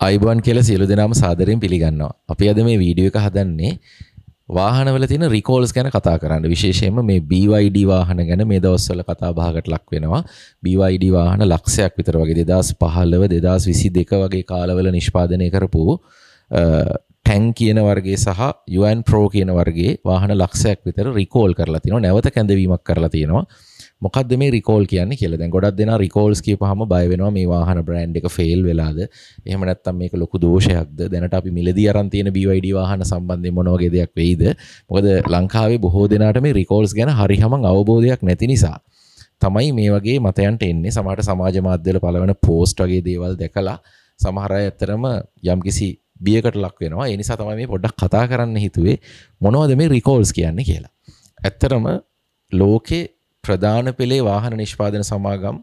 ආයුබෝවන් කියලා සියලු දෙනාම සාදරයෙන් පිළිගන්නවා. අපි අද මේ වීඩියෝ එක හදන්නේ වාහනවල තියෙන රිකෝල්ස් ගැන කතා කරන්න. විශේෂයෙන්ම මේ BYD වාහන ගැන මේ දවස්වල කතා බහකට ලක් වෙනවා. BYD වාහන ලක්ෂයක් විතර වගේ 2015, 2022 වගේ කාලවල නිෂ්පාදනය කරපු ටැං කියන වර්ගයේ සහ යුවන් ප්‍රෝ කියන වර්ගයේ වාහන ලක්ෂයක් විතර රිකෝල් කරලා තිනවා. නැවත කැඳවීමක් කරලා තියෙනවා. මොකද්ද මේ රිකෝල් කියන්නේ කියලා. දැන් ගොඩක් දෙනා රිකෝල්ස් කියපුවාම බය වෙනවා, මේ වාහන බ්‍රෑන්ඩ් එක ෆේල් වෙලාද? එහෙම නැත්නම් මේක ලොකු දෝෂයක්ද? දැනට අපි මිලදී අරන් තියෙන BYD වාහන සම්බන්ධයෙන් මොන වගේ දෙයක් වෙයිද? මොකද ලංකාවේ බොහෝ දෙනාට මේ රිකෝල්ස් ගැන හරියම අවබෝධයක් නැති නිසා තමයි මේ වගේ මතයන්ට එන්නේ. සමහරට සමාජ මාධ්‍යවල පළවන පෝස්ට් වගේ දේවල් දැකලා සමහර අය ඇත්තටම යම්කිසි බියකට ලක් වෙනවා. ඒ නිසා තමයි මේ පොඩ්ඩක් කතා කරන්න හිතුවේ මොනවද මේ රිකෝල්ස් කියන්නේ කියලා. ඇත්තටම ලෝකේ ප්‍රධාන පෙළේ වාහන නිෂ්පාදන සමාගම්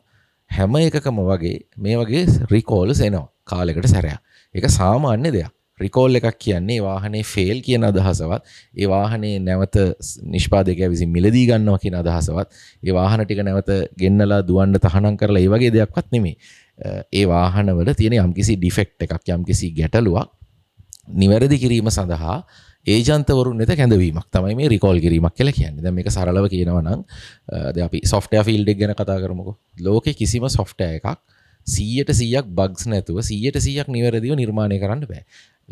හැම එකකම වගේ මේ වගේ රිකෝල්ස් එනවා කාලයකට සැරයක්. ඒක සාමාන්‍ය දෙයක්. රිකෝල් එකක් කියන්නේ වාහනේ ෆේල් කියන අදහසවත්, ඒ වාහනේ නැවත නිෂ්පාදකයා විසින් මිලදී ගන්නවා කියන අදහසවත්, ඒ වාහන ටික නැවත ගෙන්නලා දුවන්න තහනම් කරලා ඒ වගේ දෙයක්වත් නෙමෙයි. ඒ වාහනවල තියෙන යම්කිසි ඩිෆෙක්ට් එකක්, යම්කිසි ගැටලුවක් නිවැරදි කිරීම සඳහා ඒජන්තවරුන් වෙත කැඳවීමක් තමයි මේ රිකෝල් කිරීමක් කියලා කියන්නේ. දැන් මේක සරලව කියනවා නම්, දැන් අපි සොෆ්ට්වෙයාර් ෆීල්ඩ් එක ගැන කතා කරමුකෝ. ලෝකේ කිසිම සොෆ්ට්වෙයාර් එකක් 100ට 100ක් බග්ස් නැතුව 100ට 100ක් නිවැරදිව නිර්මාණය කරන්න බෑ.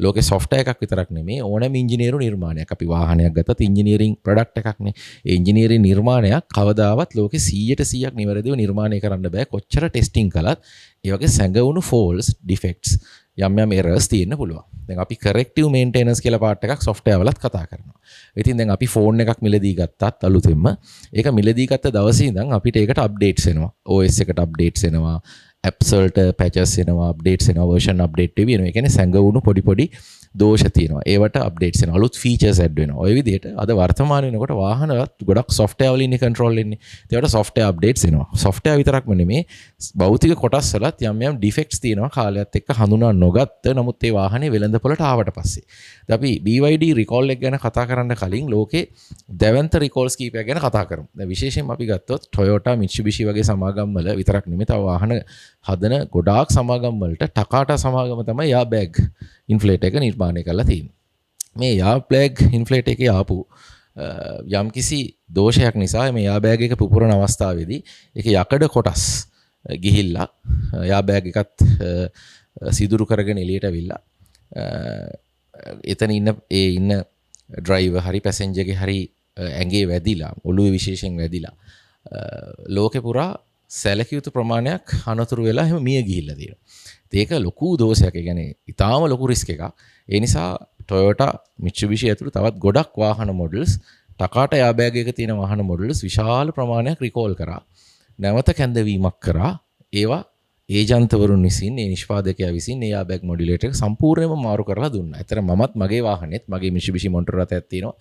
ලෝකේ සොෆ්ට්වෙයාර් එකක් විතරක් නෙමෙයි, ඕනෑම ඉංජිනේරු නිර්මාණයක්. අපි වාහනයක් ගත්තත් ඉංජිනේරින් ප්‍රොඩක්ට් එකක් නේ. ඒ ඉංජිනේරින් නිර්මාණයක් කවදාවත් ලෝකේ 100ට 100ක් නිවැරදිව නිර්මාණය කරන්න බෑ. කොච්චර ටෙස්ටිං කළත් ඒ වගේ සැඟවුණු ෆෝල්ස්, ඩිෆෙක්ට්ස්, යම් යම් එරර්ස් තියෙන්න පුළුවන්. දැන් අපි කරෙක්ටිව් මේන්ටෙනන්ස් කියලා පාර්ට් එකක් සොෆ්ට්වෙයාර් වලත් කතා කරනවා. ඉතින් දැන් අපි ෆෝන් එකක් මිලදී ගත්තත් අලුතෙන්ම ඒක මිලදී ගත්ත දවසේ ඉඳන් අපිට ඒකට අප්ඩේට්ස් එනවා. OS එකට අප්ඩේට්ස් එනවා. ඇප්ස් වලට පැචස් එනවා, අප්ඩේට්ස් එනවා, වර්ෂන් අප්ඩේට් වෙවි එනවා. ඒ කියන්නේ සැඟවුණු පොඩි පොඩි දෝෂ තියෙනවා. ඒවට අප්ඩේට්ස් එනවා. අලුත් ෆීචර්ස් ඇඩ් වෙනවා. ඔය විදිහට අද වර්තමාන වෙනකොට වාහනවත් ගොඩක් සොෆ්ට්වෙයාර් වලින් කන්ට්‍රෝල් වෙන්නේ. ඒවට සොෆ්ට්වෙයාර් අප්ඩේට්ස් එනවා. සොෆ්ට්වෙයාර් විතරක්ම නෙමේ, භෞතික කොටස් වලත් යම් යම් ඩිෆෙක්ට්ස් තියෙනවා කාලයත් එක්ක හඳුනා නොගත්ත, නමුත් ඒ වාහනේ වෙළඳපොළට ආවට පස්සේ. දැන් අපි BYD recall එක ගැන කතා කරන්න කලින් ලෝකේ දැවැන්ත රිකෝල්ස් කීපයක් ගැන කතා කරමු. දැන් විශේෂයෙන්ම අපි ගත්තොත් Toyota, Mitsubishi වගේ සමාගම් වල විතරක් නෙමෙයි, තව වාහන හදන ගොඩාක් සමාගම් වලට ටකාටා සමාගම තමයි එයාර් බෑග් ඉන්ෆ්ලේටර් එක නිර්මාණය කරලා තියෙන්නේ. මේ එයාර් බෑග් ඉන්ෆ්ලේටර් එකේ ආපු යම්කිසි දෝෂයක් නිසා මේ එයාර් බෑග් එක පුපුරන අවස්ථාවේදී ඒක යකඩ කොටස් ගිහිල්ලා එයාර් බෑග් එකත් සිදුරු කරගෙන එළියට ඇවිල්ලා එතන ඉන්න ඒ ඉන්න ඩ්‍රයිවර් හරි පැසෙන්ජර්ගේ හරි ඇඟේ වැදිලා, ඔළුවේ විශේෂයෙන් වැදිලා, ලෝකෙ පුරා සැලකිය යුතු ප්‍රමාණයක් අනතුරු වෙලා එහෙම මිය ගිහිල්ලා තියෙනවා. ඒක ලොකු දෝෂයක්. ඒ කියන්නේ ඉතාම ලොකු රිස්ක් එකක්. ඒ නිසා Toyota, Mitsubishi ඇතුළු තවත් ගොඩක් වාහන මොඩල්ස්, ටකාටා එයාර් බෑග් එක තියෙන වාහන මොඩල්ස් විශාල ප්‍රමාණයක් රිකෝල් කරා. නැවත කැඳවීමක් කරා. ඒවා ඒජන්තවරුන් විසින්, ඒ නිෂ්පාදකයා විසින් ඒ එයාර් බෑග් මොඩියුලේටර් එක සම්පූර්ණයෙන්ම මාරු කරලා දුන්නා. ඇත්තට මමත් මගේ වාහනේත්, මගේ Mitsubishi Montero රථයක් තියෙනවා.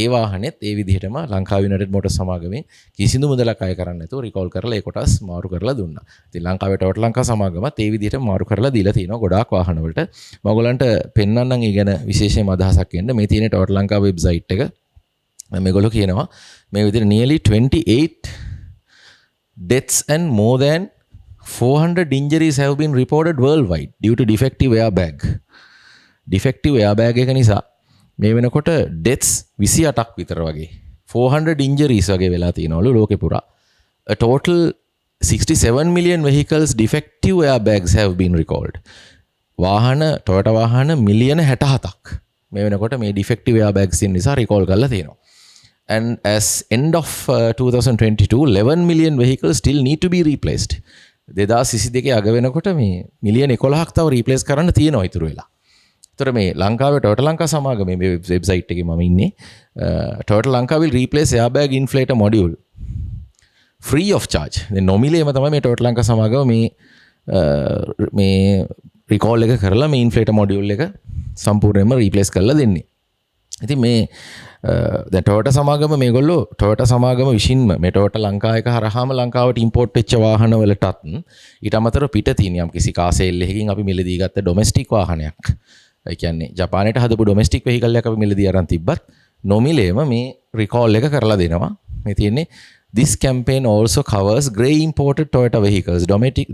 ඒ වාහනේත් ඒ විදිහටම ලංකා යුනයිටඩ් මෝටර්ස් සමාගමෙන් කිසිදු මුදලක් අය කරන්නේ නැතුව රිකෝල් කරලා ඒ කොටස් මාරු කරලා දුන්නා. ඉතින් ලංකාවේ ටොයෝටා ලංකා සමාගමත් ඒ විදිහටම මාරු කරලා දීලා තියෙනවා ගොඩාක් වාහන වලට. මම ඔයගොල්ලන්ට පෙන්වන්නම් ඒ ගැන විශේෂයෙන්ම අදහසක් එන්න. මේ තියෙන ටොයෝටා ලංකා වෙබ්සයිට් එක. මේගොල්ලෝ කියනවා මේ විදිහට nearly 28 deaths and more than 400 injuries have been reported worldwide due to defective airbag. Defective airbag එක නිසා මේ වෙනකොට deaths 28ක් විතර වගේ, 400 injuries වගේ වෙලා තියෙනවලු ලෝකෙ පුරා. A total 67 million vehicles defective airbags have been recalled. වාහන, Toyota වාහන මිලියන 67ක් මේ වෙනකොට මේ defective airbags තියෙන නිසා recall කරලා තියෙනවා. And as end of 2022, 11 million vehicles still need to be replaced. 2022 අග වෙනකොට මේ මිලියන 11ක් තව රීප්ලේස් කරන්න තියෙනවා ඉතුරු වෙලා. ඒතර මේ ලංකාවේ ටොයෝටා ලංකා සමාගමේ මේ වෙබ්සයිට් එකේ මම ඉන්නේ. Toyota Lanka will replace airbag inflator module free of charge. දැන් නොමිලේම තමයි මේ ටොයෝටා ලංකා සමාගම මේ මේ රිකෝල් එක කරලා මේ ඉන්ෆ්ලේටර් මොඩියුල් එක සම්පූර්ණයෙන්ම රීප්ලේස් කරලා දෙන්නේ. ඉතින් මේ දැන් ටොයෝටා සමාගම, මේගොල්ලෝ ටොයෝටා සමාගම විසින්ම මේ ටොයෝටා ලංකා එක හරහාම ලංකාවට ඉම්පෝට් වෙච්ච වාහන වලටත්, ඊට අමතරව පිට තියෙන යම් කිසි කාර් සේල් එකකින් අපි මිලදී ගත්ත ඩොමෙස්ටික් වාහනයක්, ඒ කියන්නේ ජපානයට හදපු ඩොමෙස්ටික් වෙහිකල් එකක් අපි මිලදී අරන් තිබ්බත් නොමිලේම මේ රිකෝල් එක කරලා දෙනවා. මේ තියෙන්නේ "This campaign also covers grey imported Toyota vehicles,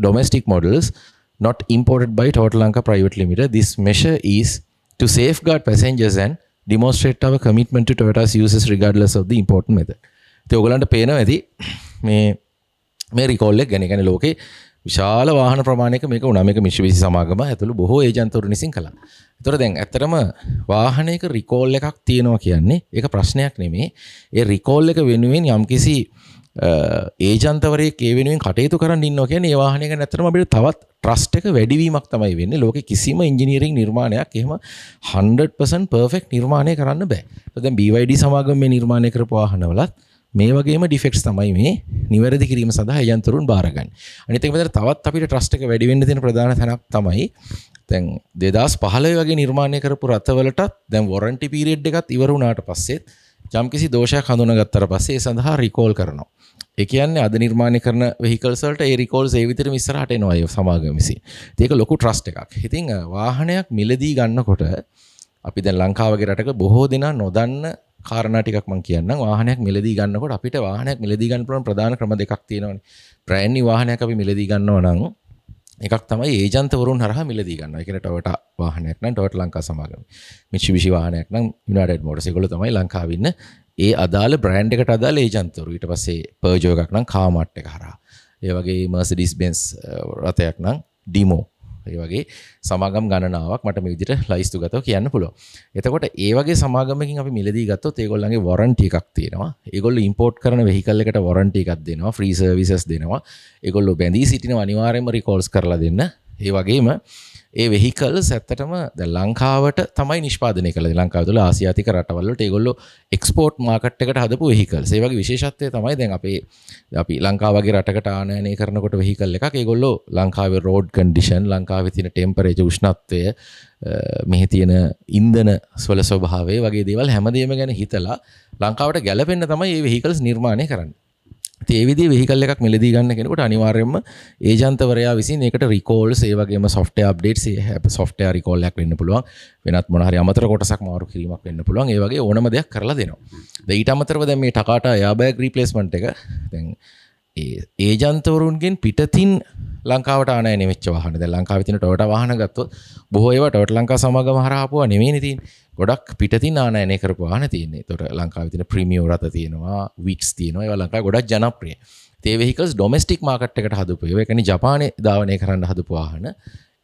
domestic models not imported by Toyota Lanka Private Limited. This measure is to safeguard passengers and demonstrate our commitment to Toyota's users regardless of the import method. ඉතින් ඔයගොල්ලන්ට පේනවා ඇති මේ මේ recall එක ගැන. ඒ කියන්නේ ලෝකේ විශාල වාහන ප්‍රමාණයක මේක වුණා. මේක මිට්සුබිෂි සමාගම ඇතුළු බොහෝ ඒජන්තවරු විසින් කළා. ඒතර දැන් ඇත්තටම වාහනයක රිකෝල් එකක් තියෙනවා කියන්නේ ඒක ප්‍රශ්නයක් නෙමෙයි. ඒ රිකෝල් එක වෙනුවෙන් යම්කිසි ඒජන්තවරයෙක් ඒ වෙනුවෙන් කටයුතු කරන්න ඉන්නවා කියන්නේ ඒ වාහනය ගැන ඇත්තටම අපිට තවත් ට්‍රස්ට් එක වැඩිවීමක් තමයි වෙන්නේ. ලෝකේ කිසිම ඉංජිනේරින් නිර්මාණයක් එහෙම 100% පර්ෆෙක්ට් නිර්මාණය කරන්න බෑ. ඒත් දැන් BYD සමාගම මේ නිර්මාණය කරපු වාහනවලත් මේ වගේම ඩිෆෙක්ට්ස් තමයි මේ නිවැරදි කිරීම සඳහා ඒජන්තවරුන් බාරගන්නේ. අනිත් එක පැත්තට තවත් අපිට ට්‍රස්ට් එක වැඩි වෙන්න තියෙන ප්‍රධාන තැනක් තමයි දැන් 2015 වගේ නිර්මාණය කරපු රථවලටත් දැන් වොරන්ටි පීරියඩ් එකත් ඉවර වුණාට පස්සෙත් යම්කිසි දෝෂයක් හඳුනාගත්තට පස්සේ ඒ සඳහා රිකෝල් කරනවා. ඒ කියන්නේ අද නිර්මාණය කරන වෙහිකල්ස් වලට ඒ රිකෝල්ස් ඒ විදිහටම ඉස්සරහට එනවා ඒ සමාගම විසින්. ඉතින් ඒක ලොකු ට්‍රස්ට් එකක්. ඉතින් වාහනයක් මිලදී ගන්නකොට අපි දැන් ලංකාව වගේ රටක බොහෝ දෙනා නොදන්න කාරණා ටිකක් මම කියන්නම්. වාහනයක් මිලදී ගන්නකොට අපිට වාහනයක් මිලදී ගන්න පුළුවන් ප්‍රධාන ක්‍රම දෙකක් තියෙනවානේ. බ්‍රෑන්ඩ් නිව් වාහනයක් අපි මිලදී ගන්නවා නම් එකක් තමයි ඒජන්තවරුන් හරහා මිලදී ගන්නවා. ඒ කියන්නේ ටොයෝටා වාහනයක් නම් ටොයෝටා ලංකා සමාගම. මිට්සුබිෂි වාහනයක් නම් යුනයිටඩ් මෝටර්ස්. ඒගොල්ලෝ තමයි ලංකාවේ ඉන්න ඒ අදාළ බ්‍රෑන්ඩ් එකට අදාළ ඒජන්තවරු. ඊට පස්සේ පර්ජෝ එකක් නම් කාමාට් එක හරහා. ඒ වගේ මර්සිඩීස් බෙන්ස් රථයක් නම් ඩිමෝ. ඒ වගේ සමාගම් ගණනාවක් මට මේ විදිහට ලයිස්තුගතව කියන්න පුළුවන්. එතකොට ඒ වගේ සමාගමකින් අපි මිලදී ගත්තොත් ඒගොල්ලන්ගේ වොරන්ටි එකක් තියෙනවා. ඒගොල්ලෝ ඉම්පෝට් කරන වෙහිකල් එකට වොරන්ටි එකක් දෙනවා, ෆ්‍රී සර්විසස් දෙනවා. ඒගොල්ලෝ බැඳී සිටිනවා අනිවාර්යයෙන්ම රිකෝල්ස් කරලා දෙන්න. ඒ වගේම ඒ වෙහිකල්ස් ඇත්තටම දැන් ලංකාවට තමයි නිෂ්පාදනය කළේ. ලංකාව තුළ ආසියාතික රටවල් වලට ඒගොල්ලෝ එක්ස්පෝර්ට් මාකට් එකට හදපු වෙහිකල්ස්. ඒ වගේ විශේෂත්වය තමයි දැන් අපේ අපි ලංකාව වගේ රටකට ආනයනය කරනකොට වෙහිකල් එකක් ඒගොල්ලෝ ලංකාවේ රෝඩ් කන්ඩිෂන්, ලංකාවේ තියෙන ටෙම්පරේචර් උෂ්ණත්වය, මෙහි තියෙන ඉන්ධන වල ස්වභාවය වගේ දේවල් හැමදේම ගැන හිතලා ලංකාවට ගැලපෙන්න තමයි මේ වෙහිකල්ස් නිර්මාණය කරන්නේ. ඉතින් ඒ විදිහේ වෙහිකල් එකක් මිලදී ගන්න කෙනෙකුට අනිවාර්යයෙන්ම ඒජන්තවරයා විසින් ඒකට රිකෝල්ස්, ඒ වගේම සොෆ්ට්වෙයාර් අප්ඩේට්ස්, ඒ සොෆ්ට්වෙයාර් රිකෝල් එකක් වෙන්න පුළුවන්, වෙනත් මොන හරි අමතර කොටසක් මාරු කිරීමක් වෙන්න පුළුවන්, ඒ වගේ ඕනම දෙයක් කරලා දෙනවා. දැන් ඊට අමතරව දැන් මේ ටකාටා එයාබෑග් රීප්ලේස්මන්ට් එක දැන් ඒ ඒජන්තවරුන්ගෙන් පිටතින් ලංකාවට ආනයනය වෙච්ච වාහන. දැන් ලංකාවේ තියෙන ටොයෝටා වාහන ගත්තොත් බොහෝ ඒවා ටොයෝටා ලංකා සමාගම හරහා ආපුවා නෙමෙයිනේ තියෙන්නේ. ගොඩක් පිටතින් ආනයනය කරපු වාහන තියෙන්නේ. ඒතකොට ලංකාවේ තියෙන ප්‍රීමියෝ රථ තියෙනවා, විට්ස් තියෙනවා. ඒවා ලංකාවේ ගොඩක් ජනප්‍රියයි. ඒ වෙහිකල්ස් ඩොමෙස්ටික් මාකට් එකට හදපු ඒවා. ඒ කියන්නේ ජපානයේ ධාවනය කරන්න හදපු වාහන.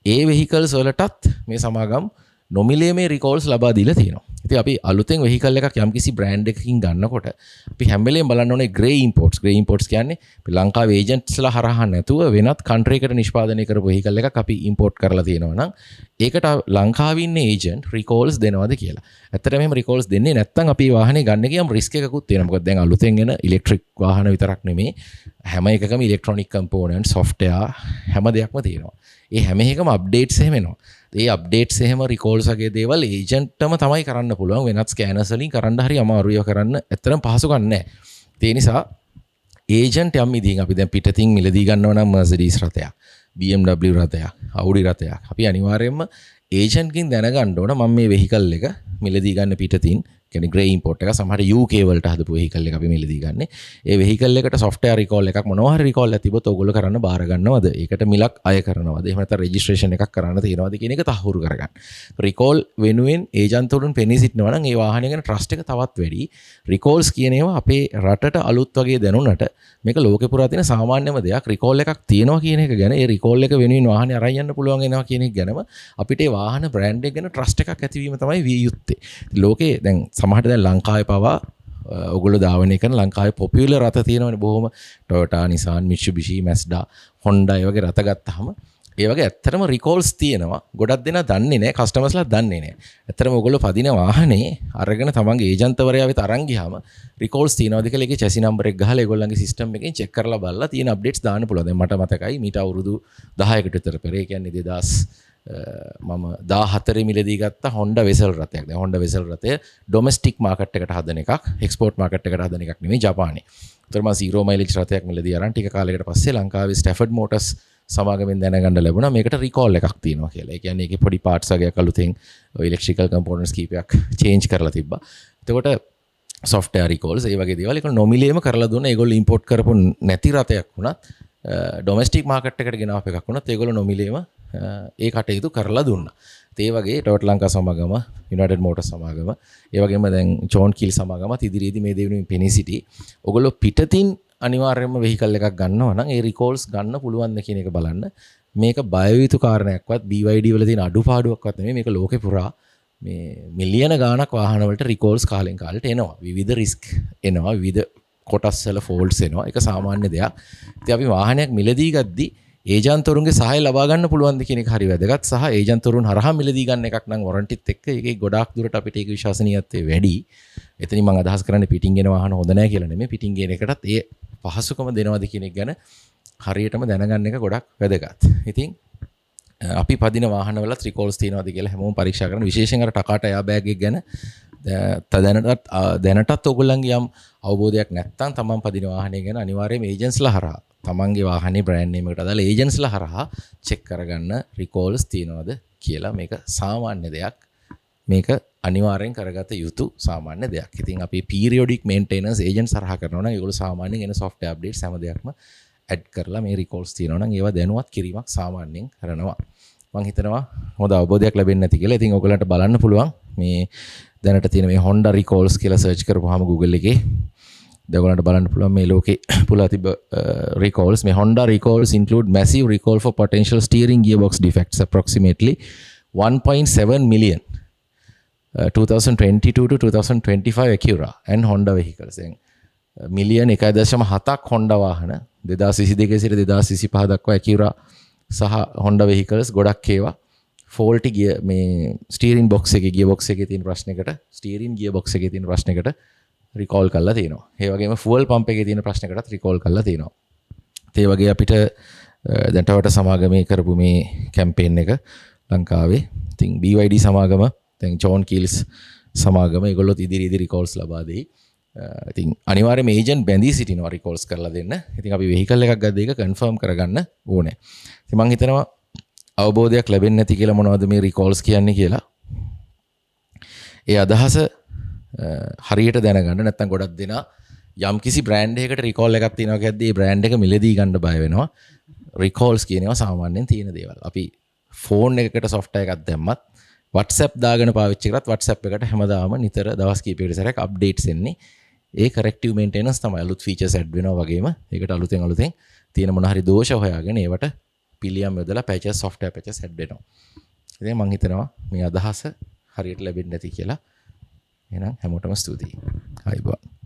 ඒ වෙහිකල්ස් වලටත් මේ සමාගම් නොමිලේ මේ රිකෝල්ස් ලබා දීලා තියෙනවා. ඉතින් අපි අලුතෙන් වෙහිකල් එකක් යම්කිසි බ්‍රෑන්ඩ් එකකින් ගන්නකොට අපි හැම වෙලේම බලන්න ඕනේ ග්‍රේ ඉම්පෝට්ස්. ග්‍රේ ඉම්පෝට්ස් කියන්නේ අපි ලංකාවේ ඒජන්ට්ස්ලා හරහා නැතුව වෙනත් කන්ට්‍රි එකට නිෂ්පාදනය කරපු වෙහිකල් එකක් අපි ඉම්පෝට් කරලා තියෙනවා නම් ඒකට ලංකාවේ ඉන්න ඒජන්ට් රිකෝල්ස් දෙනවද කියලා. ඇත්තටම එහෙම රිකෝල්ස් දෙන්නේ නැත්නම් අපි වාහනේ ගන්න ගියම රිස්ක් එකකුත් තියෙනවා. මොකද දැන් අලුතෙන් එන ඉලෙක්ට්‍රික් වාහන විතරක් නෙමෙයි, හැම එකකම ඉලෙක්ට්‍රොනික කම්පෝනන්ට්, සොෆ්ට්වෙයාර් හැම දෙයක්ම තියෙනවා. ඒ හැම එකම අප්ඩේට්ස් එහෙම එනවා. ඒ අප්ඩේට්ස් එහෙම රිකෝල්ස් වගේ දේවල් ඒජන්ට්ටම තමයි කරන්න පුළුවන්. වෙනත් ස්කෑනර්ස් වලින් කරන්න හරි අමාරුයි. ඒවා කරන්න ඇත්තටම පහසුකම් නැහැ. ඒ නිසා ඒජන්ට් යම් විදිහින් අපි දැන් පිටතින් මිලදී ගන්නවා නම් මර්සිඩීස් රථයක්, BMW රථයක්, Audi රථයක්, අපි අනිවාර්යයෙන්ම ඒජන්ට්ගෙන් දැනගන්න ඕන මම මේ වෙහිකල් එක මිලදී ගන්න පිටතින්, කියන්නේ ග්‍රේ ඉම්පෝට් එක සමහර UK වලට හදපු වෙහිකල් එක අපි මිලදී ගන්නෙ. ඒ වෙහිකල් එකට සොෆ්ට්වෙයාර් රිකෝල් එකක් මොනවා හරි රිකෝල් එකක් තිබ්බොත් ඕගොල්ලෝ කරන්න බාර ගන්නවද? ඒකට මිලක් අය කරනවද? එහෙම නැත්නම් රෙජිස්ට්‍රේෂන් එකක් කරන්න තියෙනවද කියන එක තහවුරු කරගන්න. රිකෝල් වෙනුවෙන් ඒජන්තවරුන් පෙනී සිටිනවා නම් ඒ වාහනය ගැන ට්‍රස්ට් එක තවත් වැඩි. රිකෝල්ස් කියන ඒවා අපේ රටට අලුත් වගේ දැනුණට මේක ලෝකෙ පුරා තියෙන සාමාන්‍යම දෙයක්. රිකෝල් එකක් තියෙනවා කියන එක ගැන, ඒ රිකෝල් එක වෙනුවෙන් වාහනේ අරන් යන්න පුළුවන් වෙනවා කියන එක ගැනම අපිට ඒ වාහන බ්‍රෑන්ඩ් එක ගැන ට්‍රස්ට් එකක් ඇතිවීම තමයි විය යුත්තේ. ලෝකේ දැන් සමහරට දැන් ලංකාවේ පවා ඔගොල්ලෝ ධාවනය කරන ලංකාවේ පොපියුලර් රථ තියෙනවනේ බොහොම. Toyota, Nissan, Mitsubishi, Mazda, Honda ඒ වගේ රථ ගත්තාම ඒ වගේ ඇත්තටම රිකෝල්ස් තියෙනවා. ගොඩක් දෙනා දන්නේ නැහැ, කස්ටමර්ස්ලා දන්නේ නැහැ. ඇත්තටම ඔයගොල්ලෝ පදින වාහනේ අරගෙන තමන්ගේ ඒජන්තවරයා වෙත අරන් ගියාම රිකෝල්ස් තියෙනවද කියලා ඒකේ චැසි නම්බර් එක ගහලා ඒගොල්ලන්ගේ සිස්ටම් එකෙන් චෙක් කරලා බලලා තියෙන අප්ඩේට්ස් දාන්න පුළුවන්. දැන් මට මතකයි මීට අවුරුදු 10කට විතර පෙර, ඒ කියන්නේ 2000 මම 14 මිලදී ගත්ත Honda Vezel රථයක්. දැන් Honda Vezel රථය ඩොමෙස්ටික් මාකට් එකට හදන එකක්, එක්ස්පෝර්ට් මාකට් එකට හදන එකක් නෙමෙයි ජපානයේ. ඒතර මම සීරෝ මයිලේජ් රථයක් මිලදී අරන් ටික කාලයකට පස්සේ ලංකාවේ ස්ටැෆර්ඩ් මෝටර්ස් සමාගමෙන් දැනගන්න ලැබුණා මේකට රිකෝල් එකක් තියෙනවා කියලා. ඒ කියන්නේ ඒකේ පොඩි පාර්ට්ස් වගේක් අලුතෙන් ඔය ඉලෙක්ට්‍රිකල් කම්පෝනන්ට්ස් කීපයක් චේන්ජ් කරලා තිබ්බා. එතකොට සොෆ්ට්වෙයාර් රිකෝල්ස් ඒ වගේ දේවල් ඒක නොමිලේම කරලා දුන්නා. ඒගොල්ලෝ ඉම්පෝට් කරපු නැති රථයක් වුණත්, ඩොමෙස්ටික් මාකට් එකට ගෙනාවු එකක් වුණත් ඒගොල්ලෝ නොමිලේම ඒ කටයුතු කරලා දුන්නා. ඒ වගේ ටොයෝටා ලංකා සමාගම, යුනයිටඩ් මෝටර්ස් සමාගම, ඒ වගේම දැන් ජෝන් කීල් සමාගමත් ඉදිරියේදී මේ දේ වෙනුවෙන් පෙනී සිටී. ඔයගොල්ලෝ පිටතින් අනිවාර්යයෙන්ම වෙහිකල් එකක් ගන්නවා නම් ඒ රිකෝල්ස් ගන්න පුළුවන්ද කියන එක බලන්න. මේක බය යුතු කාරණයක්වත් BYD වල තියෙන අඩුපාඩුවක්වත් නෙමෙයි. මේක ලෝකේ පුරා මේ මිලියන ගාණක් වාහන වලට රිකෝල්ස් කාලෙන් කාලෙට එනවා. විවිධ රිස්ක් එනවා, විවිධ කොටස් වල ෆෝල්ට්ස් එනවා. ඒක සාමාන්‍ය දෙයක්. ඉතින් අපි වාහනයක් මිලදී ගද්දි ඒජන්තවරුන්ගේ සහාය ලබා ගන්න පුළුවන්ද කියන එක හරි වැදගත්. සහ ඒජන්තවරුන් හරහා මිලදී ගන්න එකක් නම් වොරන්ටිත් එක්ක ඒකේ ගොඩාක් දුරට අපිට ඒක විශ්වසනීයත්වය වැඩි. එතනින් මම අදහස් කරන්නේ පිටින් ගෙන වාහන හොඳ නෑ කියලා නෙමෙයි. පිටින් ගෙන එකටත් ඒ පහසුකම දෙනවද කියන එක ගැන හරියටම දැනගන්න එක ගොඩක් වැදගත්. ඉතින් අපි පදින වාහනවලත් රිකෝල්ස් තියෙනවද කියලා හැමෝම පරීක්ෂා කරන්න. විශේෂයෙන් අර ටකාටා එයා බෑග් එක ගැන දැනටත් ඔයගොල්ලන්ගේ යම් අවබෝධයක් නැත්නම් තමන් පදින වාහනය ගැන අනිවාර්යයෙන්ම ඒජන්ට්ස්ලා හරහා, තමන්ගේ වාහනේ බ්‍රෑන්ඩ් නේම් එකට අදාළ ඒජන්ට්ස්ලා හරහා චෙක් කරගන්න රිකෝල්ස් තියෙනවද කියලා. මේක සාමාන්‍ය දෙයක්. මේක අනිවාර්යෙන් කරගත යුතු සාමාන්‍ය දෙයක්. ඉතින් අපි පීරියොඩික් මේන්ටෙනන්ස් ඒජන්ට්ස් හරහා කරනවා නම් ඒගොල්ලෝ සාමාන්‍යයෙන් එන සොෆ්ට්වෙයාර් අප්ඩේට්ස් හැම දෙයක්ම ඇඩ් කරලා මේ රිකෝල්ස් තියෙනවා නම් ඒවා දැනුවත් කිරීමක් සාමාන්‍යයෙන් කරනවා. මං හිතනවා හොඳ අවබෝධයක් ලැබෙන්නේ නැති කියලා. ඉතින් ඔයගොල්ලන්ට බලන්න පුළුවන් මේ දැනට තියෙන මේ Honda recalls කියලා සර්ච් කරපුවාම Google එකේ දැන් ඔයගොල්ලන්ට බලන්න පුළුවන් මේ ලෝකේ පුරා තිබ්බ recalls. මේ Honda recalls include massive recall for potential steering gearbox defects, approximately 1.7 million 2022 to 2025 Acura and Honda vehicles. දැන් මිලියන 1.7ක් Honda වාහන 2022 සිට 2025 දක්වා Acura සහ Honda vehicles ගොඩක් ඒවා ෆෝල්ටි ගිය මේ ස්ටීරින් බොක්ස් එකේ, ගියර් බොක්ස් එකේ තියෙන ප්‍රශ්නයකට, ස්ටීරින් ගියර් බොක්ස් එකේ තියෙන ප්‍රශ්නයකට රිකෝල් කරලා තියෙනවා. ඒ වගේම ෆුවල් පම්ප් එකේ තියෙන ප්‍රශ්නයකටත් රිකෝල් කරලා තියෙනවා. ඒ වගේ අපිට දැන් ටොයෝටා සමාගමේ කරපු මේ කැම්පේන් එක ලංකාවේ, ඉතින් BYD සමාගම, දැන් ජෝන් කීල්ස් සමාගම, ඒගොල්ලොත් ඉදිරියේදී රිකෝල්ස් ලබා දෙයි. ඉතින් අනිවාර්යයෙන්ම ඒජන්ට් බැඳී සිටිනවා රිකෝල්ස් කරලා දෙන්න. ඉතින් අපි වෙහිකල් එකක් ගද්දී ඒක කන්ෆර්ම් කරගන්න ඕනේ. ඉතින් මං හිතනවා අවබෝධයක් ලැබෙන්නේ නැති කියලා මොනවද මේ රිකෝල්ස් කියන්නේ කියලා. ඒ අදහස හරියට දැනගන්න. නැත්නම් ගොඩක් දෙනා යම්කිසි බ්‍රෑන්ඩ් එකකට රිකෝල් එකක් තියෙනවා කියද්දී ඒ බ්‍රෑන්ඩ් එක මිලදී ගන්න බය වෙනවා. රිකෝල්ස් කියන ඒවා සාමාන්‍යයෙන් තියෙන දේවල්. අපි ෆෝන් එකකට සොෆ්ට්වෙයාර් එකක් දැම්මත්, WhatsApp දාගෙන පාවිච්චි කරත්, WhatsApp එකට හැමදාම නිතර දවස් කිහිපයකට සැරයක් අප්ඩේට්ස් එන්නේ. ඒ කරෙක්ටිව් මේන්ටෙනන්ස් තමයි. අලුත් ෆීචර්ස් ඇඩ් වෙනවා වගේම ඒකට අලුතෙන් අලුතෙන් තියෙන මොන හරි දෝෂ හොයාගෙන ඒවට පිළියම් යොදලා පැචස්, සොෆ්ට්වෙයාර් පැචස් ඇඩ් වෙනවා. ඉතින් මං හිතනවා මේ අදහස හරියට ලැබෙන්නේ නැති කියලා. එහෙනම් හැමෝටම ස්තුතියි. ආයුබෝවන්.